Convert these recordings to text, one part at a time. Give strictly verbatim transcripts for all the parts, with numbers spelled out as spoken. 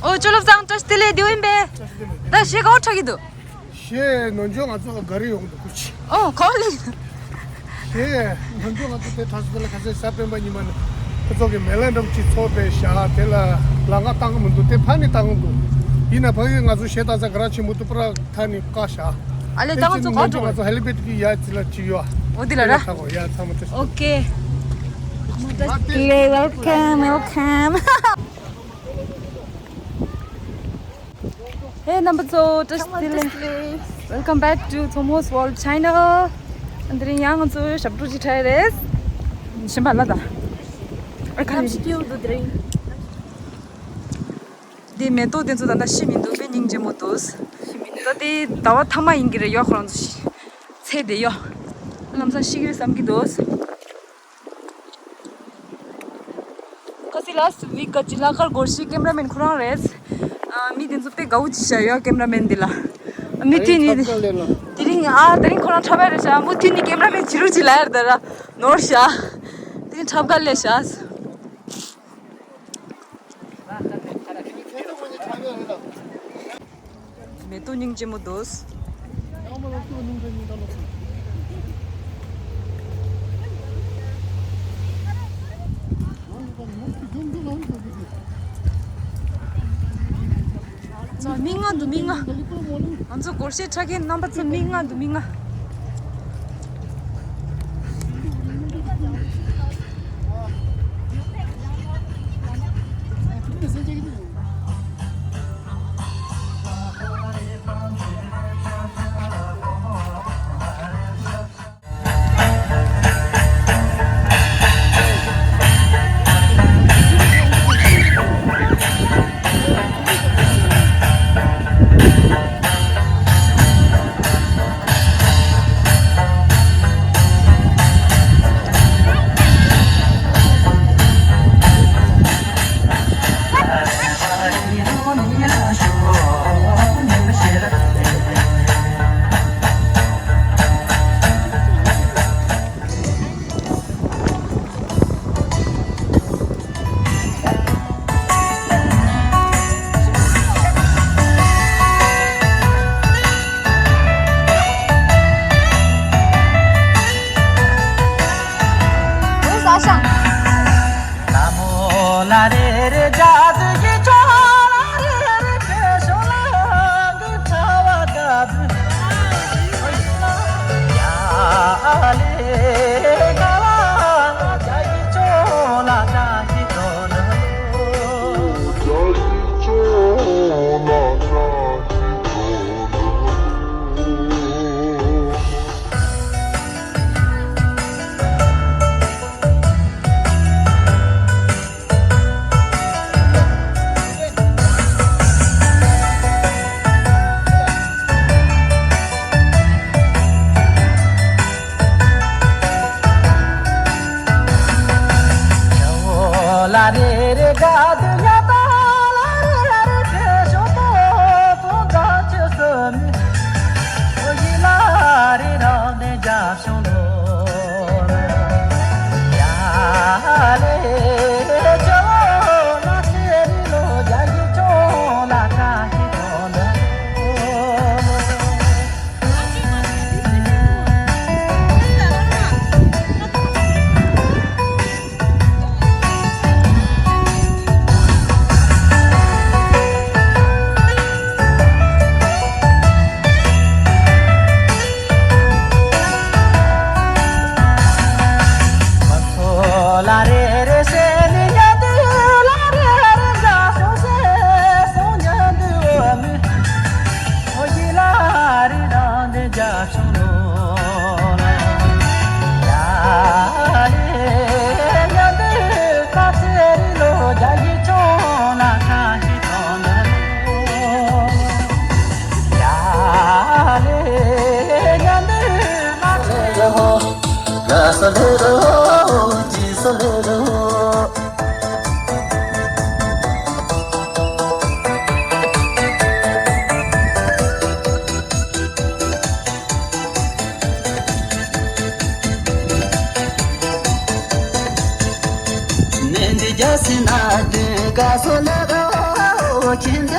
ཨོ་ཅོ་ལོ་བཟང་བཀྲ་ཤིས་བདེ་ལེགས། དེ་བོ་ཡིན་པས། ད་ཞེ་ག་འོ་ཁྲག་གི་འདུག་ཞེས་ནོར་འཇོག་ང་ཚོ་ག་རེ་ཡོང་འདུག་གུ་ཆི། ཨོ་ག་ལེ། ཞེས་ནོར་འཇོག་ང་ཚོ་དེ་གྲྭ་ཚོ་དེ་ལ་ག་ཚོད་ས་སྤེན་པ་ཉི་མ་ནི་ཁོ་ཚོ་གི་མེ་ལེན་འགྲམ་གཅིག་ཚོགས་པའི་ཞག་དེ་ལ་ལམ་ཁ་བཏང་གི་མི་འདུག་དེ་ཕ་ནི་བཏང་གི་འདུག་ཡིན་ན་ཕ་གི་ང་ཚོ་གཞས་བཏང་ས་ག་ར་ཆེན་པོ་འདུག་པ་ར་ཐ་ནི་བཀག་ཞག་ཨ་ལེ་ད་ང་ཚོ་ག་ནོར་འཇོག་ང་ཚོ་ཧེ་ལི་པེ་ཏི་གི་ཡ་ཅི་ལ་ཅི་ཡོད། འོ་དེ་ལ་ར། ཡ་ཚང་མ་ཏྲེ། ཨོ་ཀེ། Welcome, welcome. Hey རྣམ་པ་ཚོ་བཀྲ་ཤིས་བདེ་ལེགས། Welcome back to Thomas World Channel. འདི་རིང་ཡང་ང་ཚོ་ཞབས་བྲོ་ཅིག་འཁྲབ་ཡ་རེད། ཞིམ་པ་ལ་ད། ཨ་ཁ་ནས། འདི་མེ་ཏོག་དེ་ཚོ་ད་ལྟ་ཤི་མི་འདུག་དཔེ་སྙིང་རྗེ་མོ་འདུག་ད་དེ་ཟླ་བ་ཐ་མ་ཡིན་གྱི་རེད་ཡོ་ཁོ་རང་ཚོ་ཤི། ཚེ་དེ་ཡོ། ལམ་སང་ཤི་གི་རེད་བསམ་གྱི་འདུག་ཁ་སི་ལ་སི་ཝིག་ག་ཅི་ལ་ཁར་སྒོར་ཤི་ཀེམ་ར་མེན་ཁོ་རང་རེད། ཨ་མི་དེ་ཚོ་དཔེ་དགའ་བོ་ཅིག་བྱ་ཡོད་ཀེམ་ར་མེན་དེ་ལ། མི་དེ་ནི་དེ་རིང་ཨ་དེ་རིང་ཁོ་རང་འཁྲབ་པ་རེད་བྱ། མུ་མཐུད་ནི་ཀེམ་ར་མེན་བྱི་རུ་ཅིག་ལ་ཡར་དེ་ར་ནོར་བྱ། དེ་རིང་འཁྲབ་ག་ལས་བྱ། མེ་ཏོག་སྙིང་རྗེ་མོ་འདུག་ཚོ་མི་ལྔ་འདུག་མི་ལྔ། ང་ཚོ་སྒོར་གཞས་འཁྲབ་མཁན་རྣམ་པ་ཚོ་མི་ལྔ་འདུག་མི་ལྔ།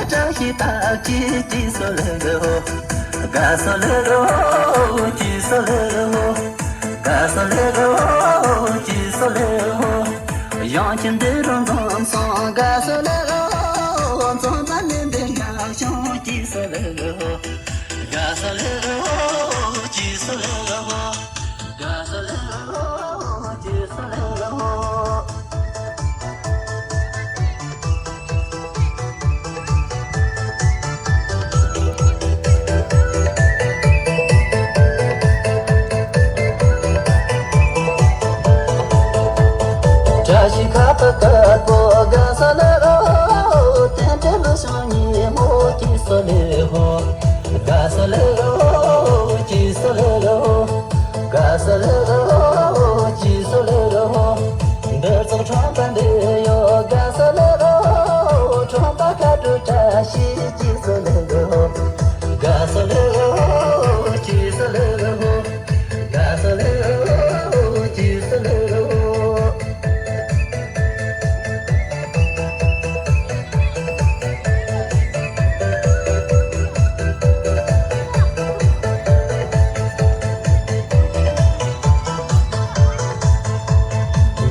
བཀྲ་ཤིས་རྟགས་བརྒྱད་ཀྱིས་སོ་ལེ་ཧོ། དགའ་སོ་ལེ་ཧོ། ཀྱིས་སོ་ལེ་ཧོ། དགའ་སོ་ལེ་ཧོ། ཀྱིས་སོ་ལེ་ཧོ། གཞོན་སྐྱེས་འདི་རུ་འཛོམས་སོང་། དགའ་སོ་ལེ་ཧོ། འཛོམས་པ་ནི་འདི་ནག་གཞུང་། ཀྱིས་སོ་ལེ་ཧོ། དགའ་སོ་ལེ་ཧོ། ཀྱིས་སོ་ལེ་ཧོ། དགའ་སོ་ལེ་ཧོ། ཀྱིས་སོ་ལེ་ཧོ། བཀྲ་ཤིས་ཁ་པར་དཀར་པོ། དགའ་སོ་ལེ་ཧོ། རྟེན་འབྲེལ་ལོ་གཞོན་ཉིན་མོ། ཀྱིས་སོ་ལེ་ཧོ། དགའ་སོ་ལེ་ཧོ། ཀྱིས་སོ་ལེ་ཧོ། དགའ་སོ་ལེ་ཧོ། ཀྱིས་སོ་ལེ་ཧོ། འདིར་ཚོགས་ཁྲོམ་པ་འདི་ཡོད། དགའ་སོ་ལེ་ཧོ། ཁྲོམ་པ་ཁ་དྲོ་བཀྲ་ཤིས། ཀྱིས་སོ་ལེ་ཧོ། དགའ་སོ་ལེ་ཧོ། ཀྱིས་སོ་ལེ་ཧོ། དགའ་སོ་ལེ་ཧོ། ཀྱིས་སོ་ལེ་ཧོ།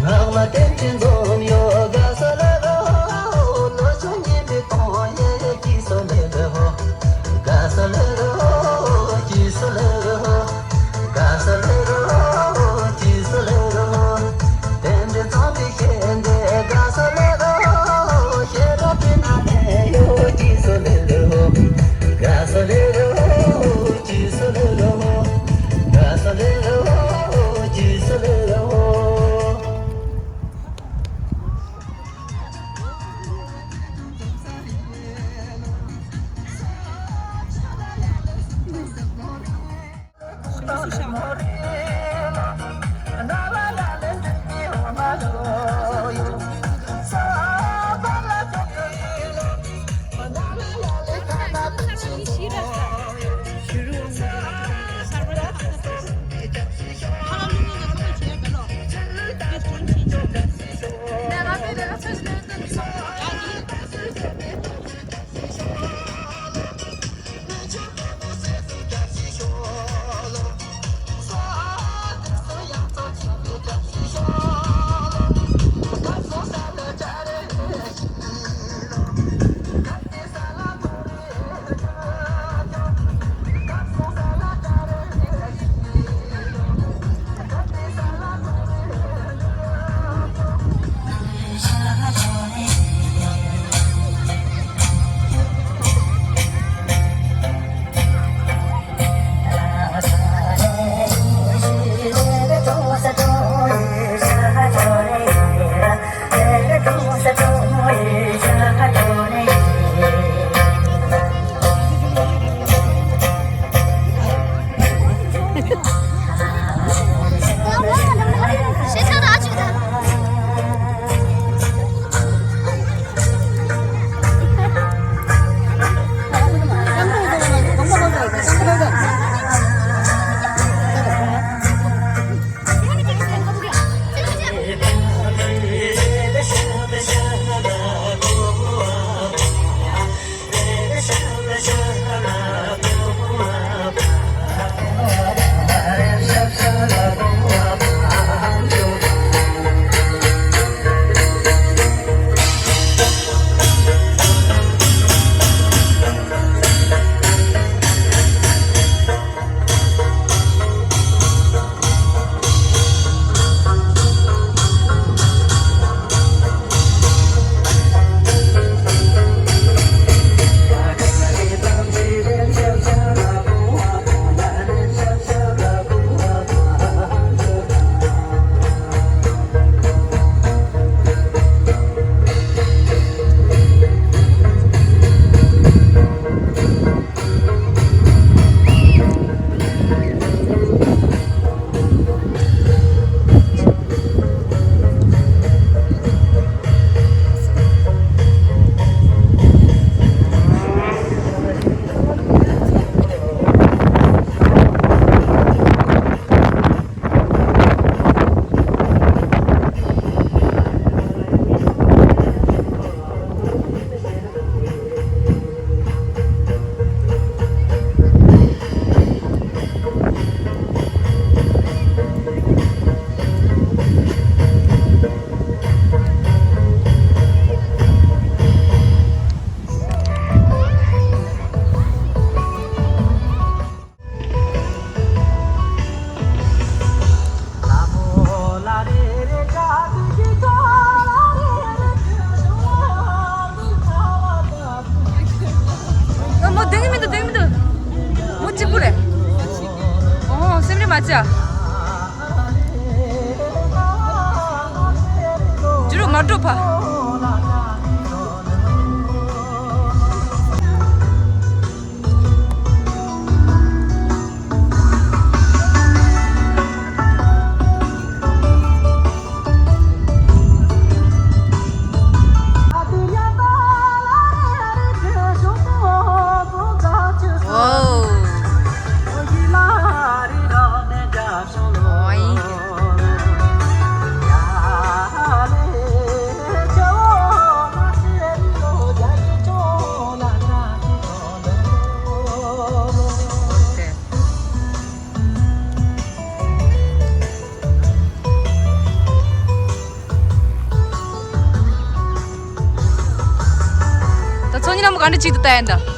ངག་ལ་རྟེན་ཅན་འཛོམས་ཡོད། དགའ་སོ་ལེ་ཧོ། ལོ་ཆུང་ཉིན་པའི་གཏོང་ཡས། ཀྱིས་སོ་ལེ་ཧོ། དགའ་སོ་ལེ་ཧོ། ཀྱིས་སོ་ལེ་ཧོ། དགའ་སོ་ལེ་ཧོ། ཀྱིས་སོ་ལེ་ཧོ། རྟེན་འབྲེལ་འཛོམས་པའི་ཞལ་འདེབས། དགའ་སོ་ལེ་ཧོ། ཞལ་གྲངས་དེ་ན་མེད་ཡོད། ཀྱིས་སོ་ལེ་ཧོ། དགའ་སོ་ལེ་ཧོ། ཀྱིས་སོ་ལེ་ཧོ། དགའ་སོ་ལེ་ཧོ། ཀྱིས་སོ་ལེ་ཧོ། ཅ། ཇུ་རུ་མ་འགྲོ་ཕ། ད་ཚོ་ཉི་ན་མོ་ག་འདྲ་ཅིག་ཏུ་ལྟ་ཡིན་ད།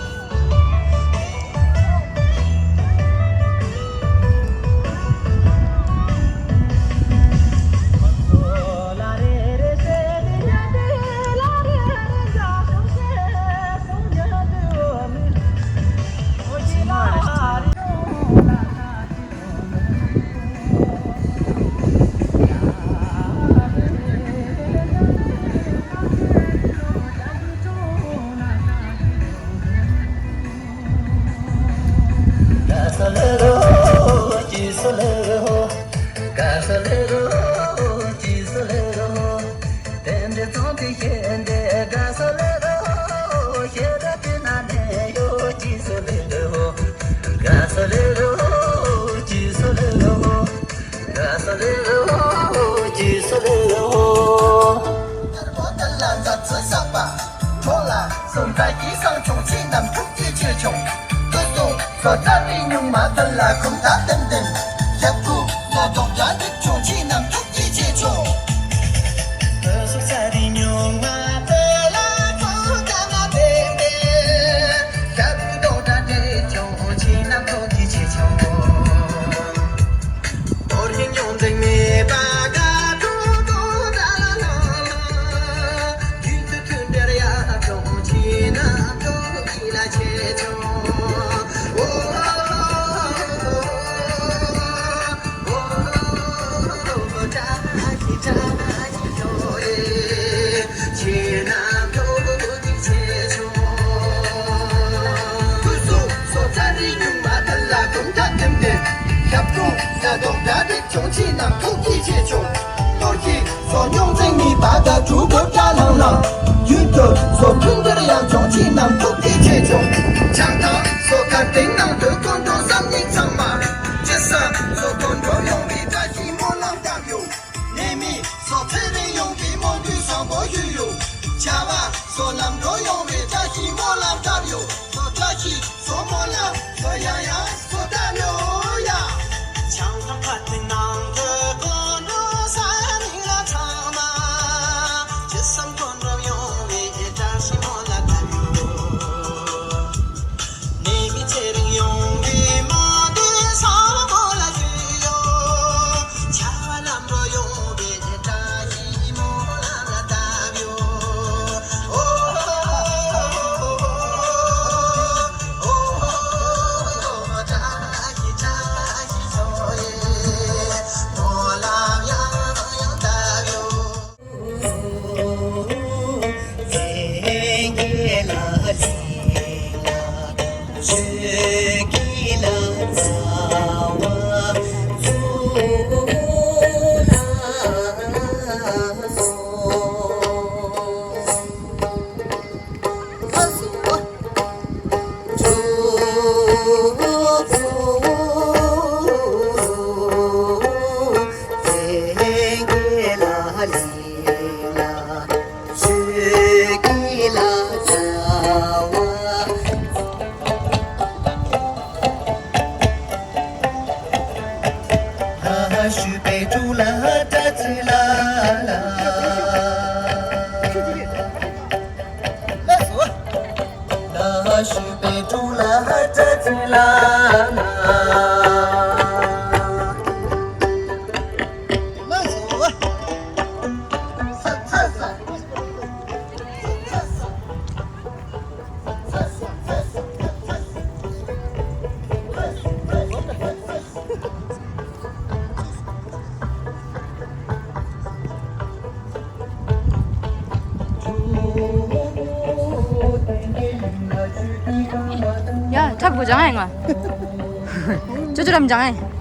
ཁོ་སྦྱང་ཡ་ཡིན་ང་། ཅོ་ཅོ་རམ་སྦྱང་ཡ་ཡིན།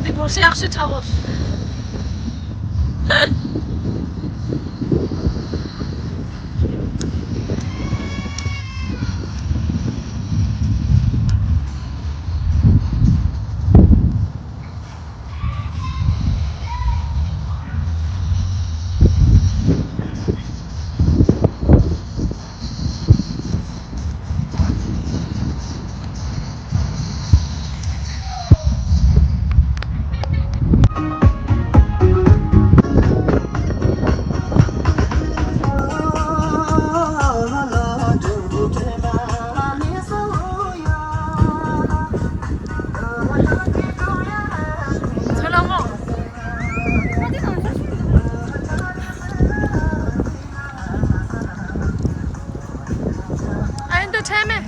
འདི་སྒོ་ཕྱེ་ཡག་ཤོས་ཆགས་སོང་། ཨ་ཡིན་དུ་ཁྲལ་མེད།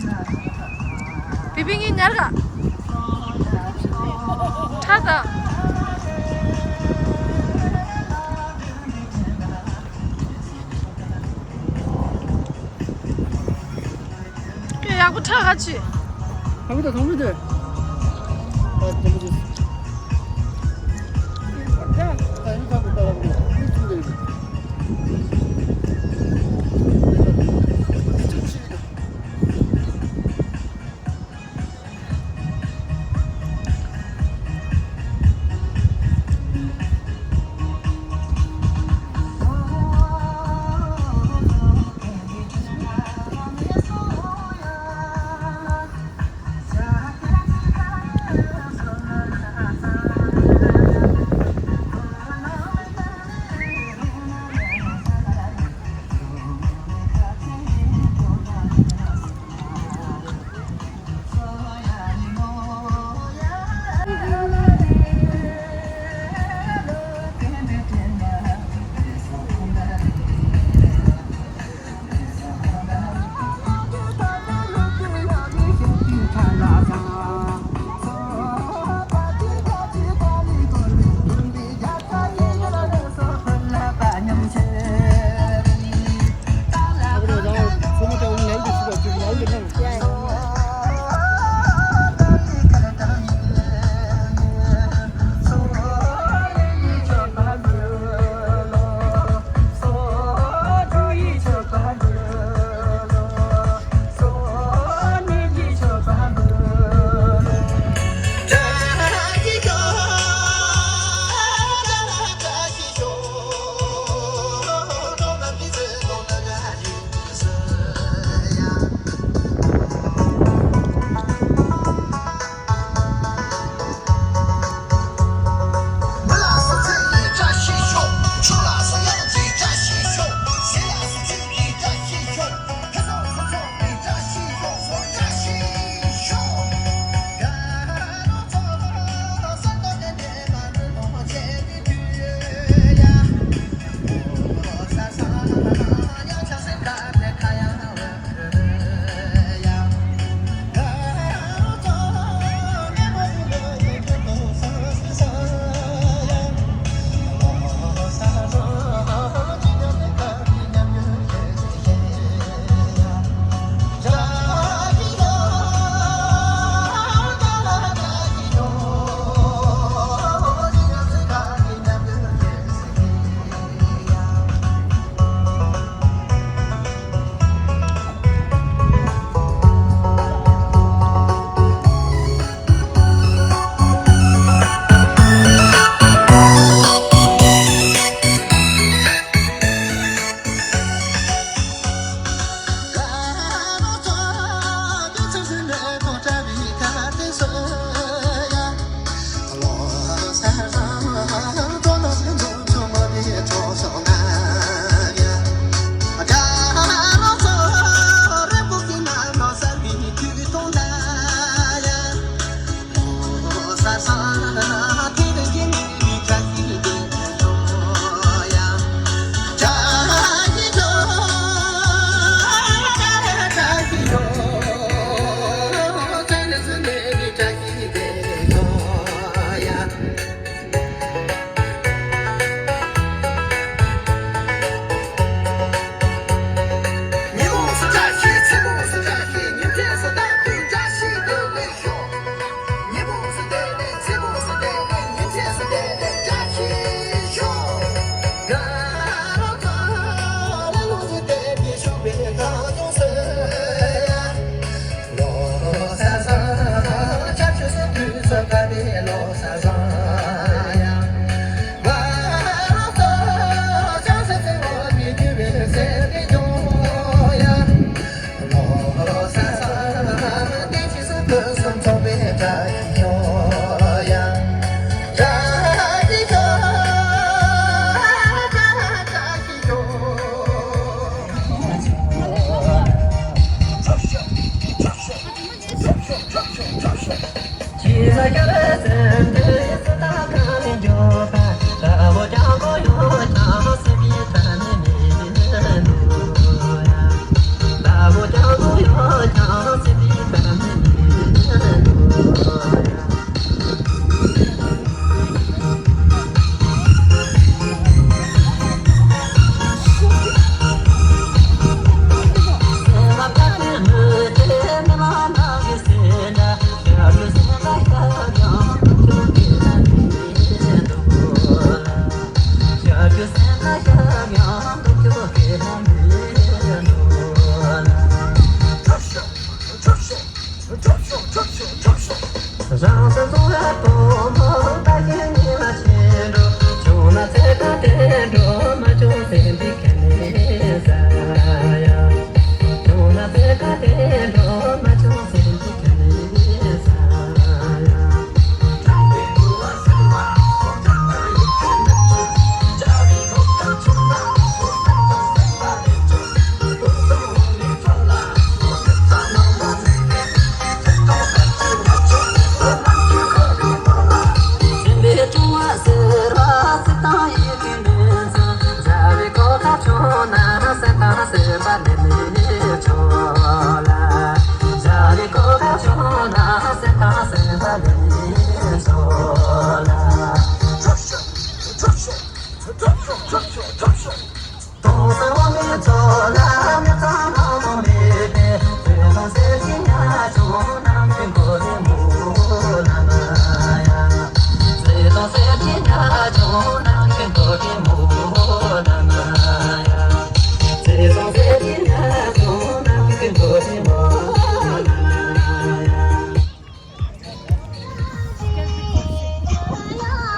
བི་བི་ངའི་ཉར་ག་ད་ད། ཡག་པོ་ཁྲ་ཁ་ཆུ། ཐང་མི་དང་ཐང་མི་དེ། ཨ་ཐང་མི་དེ། ད་ཡིན་ཐང་མི་ད་ར་མི་ཐུག་དེ།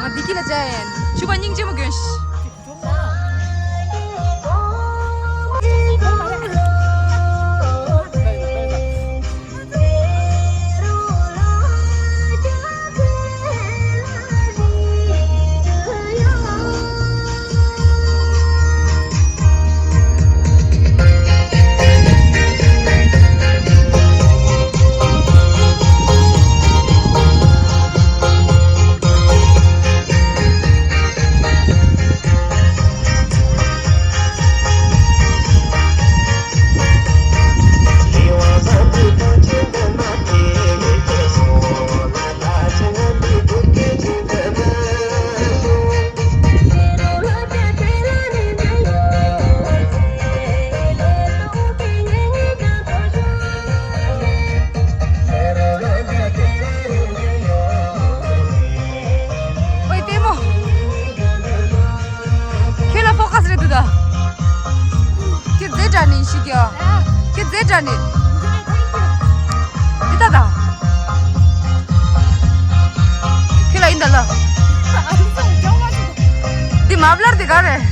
ང་བདེ་སྐྱིད་ལ་བཅར་ཡིན། ཕྱུ་པ་སྙིང་རྗེ་མོ་གྱོན་ཤིག་ཨོའི་ལྟད་མོ། ཁྱོད་ལ་ཕོ་ཁ་སི་རེད་འདུག་ད། ཁྱོད་རྫས་དྲ་ནི་ཤི་གི་ཨ། ཁྱོད་རྫས་དྲ་ནི། འདི་ད་ད། ཁྱོད་ལ་ཡིན་ད་ལ། འདི་མ་བླར་དེ་ག་རེད།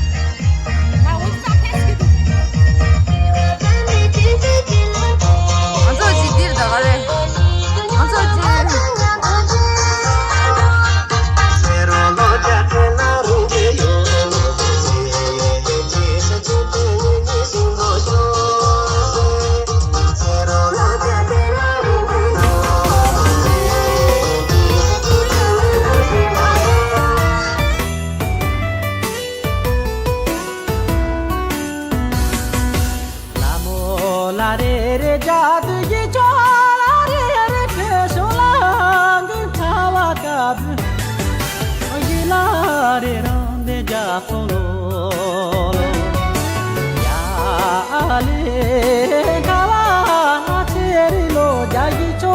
ང་ཚོ་ཅིག་འདིར་ད་ག་རེད། ང་ཚོ་ཅིག་ལ་མོ་ལ་རེ་རེ་རྒྱ་དུ་ཡི་ཅོ་ལ་རེ་རེ་ཁེ་ཤོ་ལ་གི་ཁ་བ་ཀ་བུ་ཡི་ལ་རེ་རང་དེ་རྒྱ་སོང་ལོ་ལོ་ཡ་ལེ་ཁ་བ་ཆེ་རི་ལོ་རྒྱ་ཡི་ཅོ་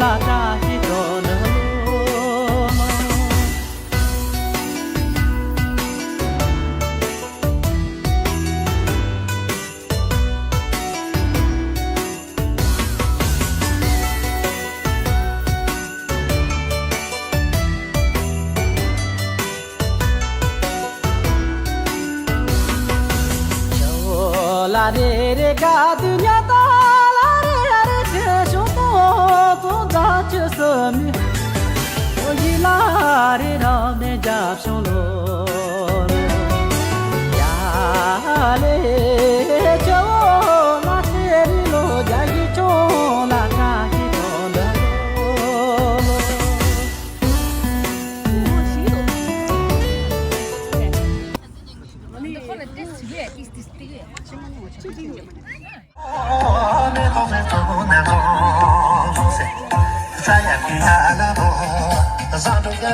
ལ་ཀ་ཡི་ཅོ་ལ་ལོ་ལོ། ལ་རེ་རེ་ག་དུ་ཉ་ད་ལ་རེ་རེ་ཁེ་ཤོ་ཏོ་ཏོ་ད་ཅི་སི་མི། ཨོ་ཡི་ལ་རེ་རང་ནས་རྒྱབ་བྱུང་ལོ། ཡ་ལེ་ཅོ་ལ་ཤེ་རི་ལོ་རྒྱ་ཡི་ཅོ་ལ་ཀ་ཧི་ཏོ་འདི་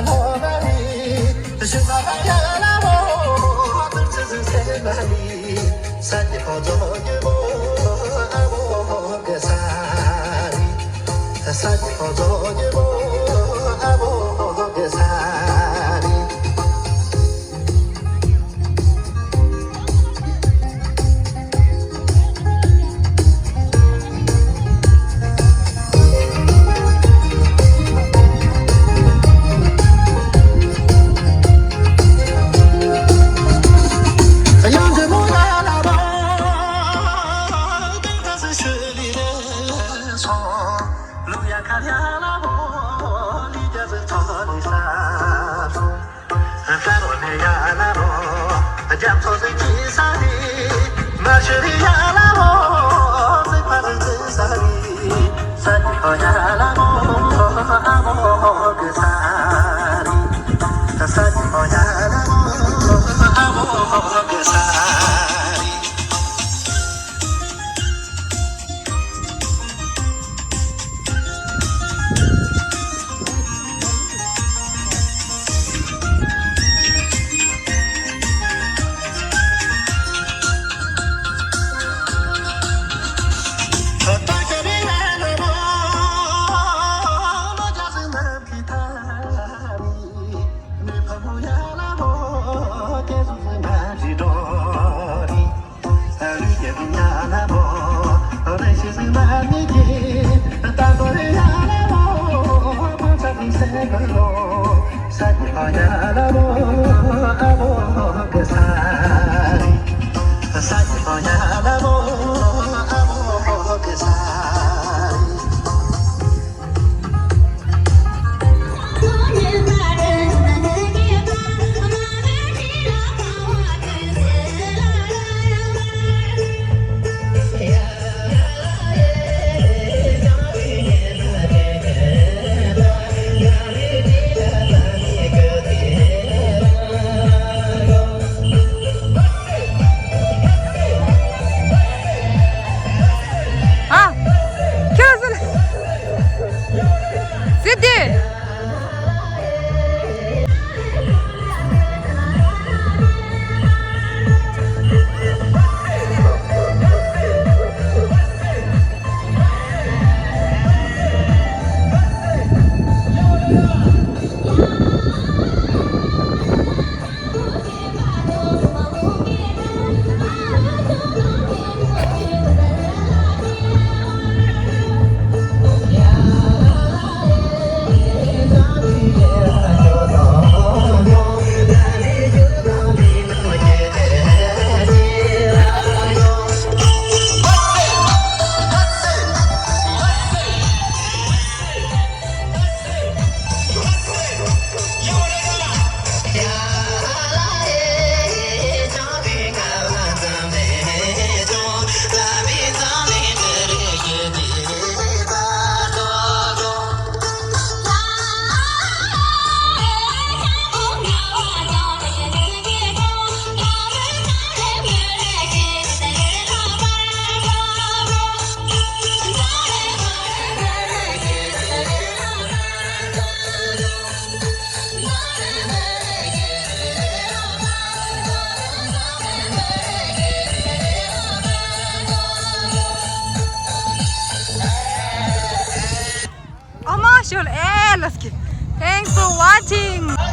ལོ། ཨ། ཁྱོད་ཟེར། ཟེར་དེ། ཨ་མ་ཤོད་ཨེ་ལ་སྐྱི། Thanks for watching.